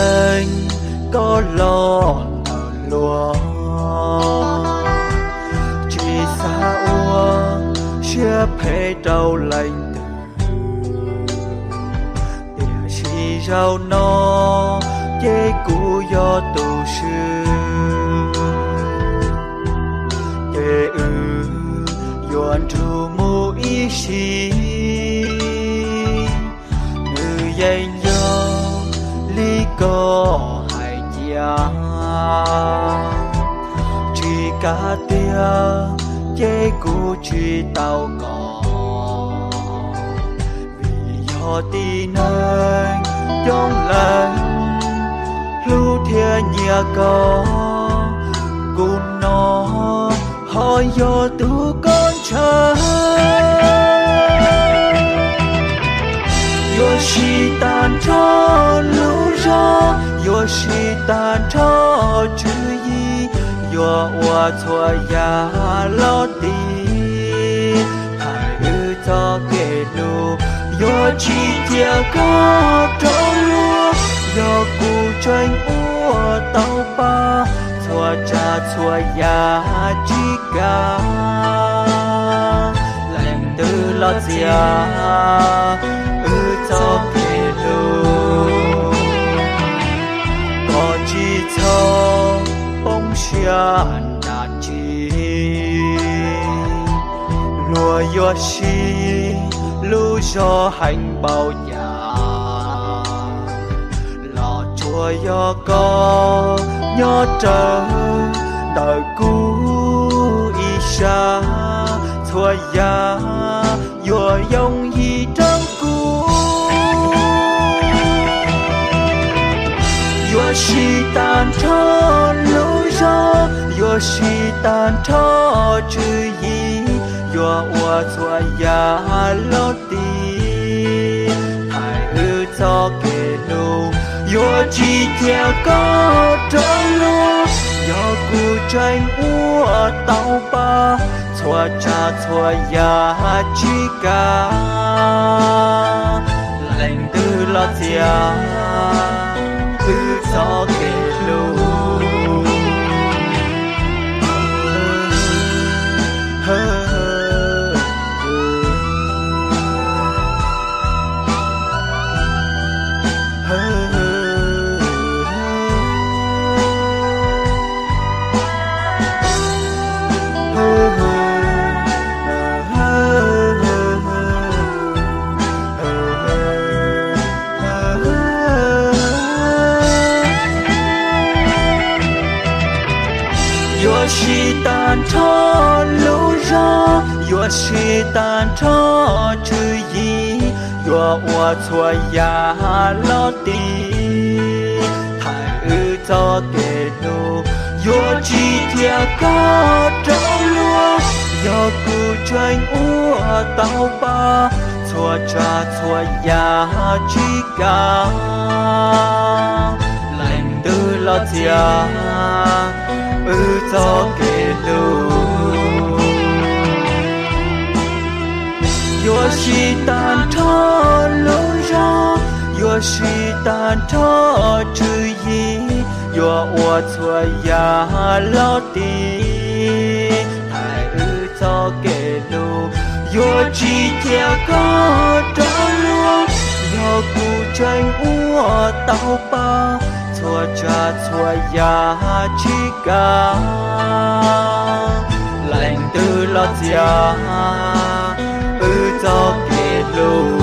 neeg koj los ntawm luag, tsis xav ua siab phem rau leej twg. Tiam sis zaum no ces kuv yog tus swb, ces wb yuav nrug mus ib sim. Nws yeej yog li koj hais cia, tsis kav tiag ces kuv tsis tau koj, vim yog tib neeg coob leej hlub thiab nyiam koj. Kuv no ho yog tus koj ntshaw, yuav siv tag nrho lub zog, yuav siv tag nrho tswv yim, yuav ua txhua yam los tiv. Hais wb txoj kev hlub, yuav tsis cia koj rov luag. Yog kuv tseem ua tau pab txhua tsav txhua yam tsis kam, leej twg los txiav wb txoj kev hlub. Koj tsis txhob poob siab dab tsi, luag yuav siv lub zog heev npaum cas los tsuas yog koj nyob rawv ntawm kuv ib sab. Txhua yam yuav yooj yim rau kuv, yuav siv tag nrho lub zog, yuav siv tag nrho tswv yim, yuav ua txhua yam los tiv. Hais wb txoj kev hlub, yuav tsis cia koj rov luag. Yog kuv tseem ua tau pab txhua tsav txhua yam tsis kam, leej twg los txiav wb txoj kev hlub. Yuav siv tag nrho lub zog, yuav siv tag nrho tswv yim, yuav ua txhua yam los tiv. Hais wb txoj kev hlub, yuav tsis cia koj rov luag. Yog kuv tseem ua tau pab txhua tsav txhua yam tsis kam, leej twg los txiav wb txoj kev hlub. Yuav siv tag nrho lub zog, yuav siv tag nrho tswv yim, yuav ua txhua yam los tiv. Hais wb txoj kev hlub, yuav tsis cia koj rov luag. Yog kuv tseem ua tau pab txhua tsav txhua yam tsis kam, leej twg los txiav wb txoj kev hlub.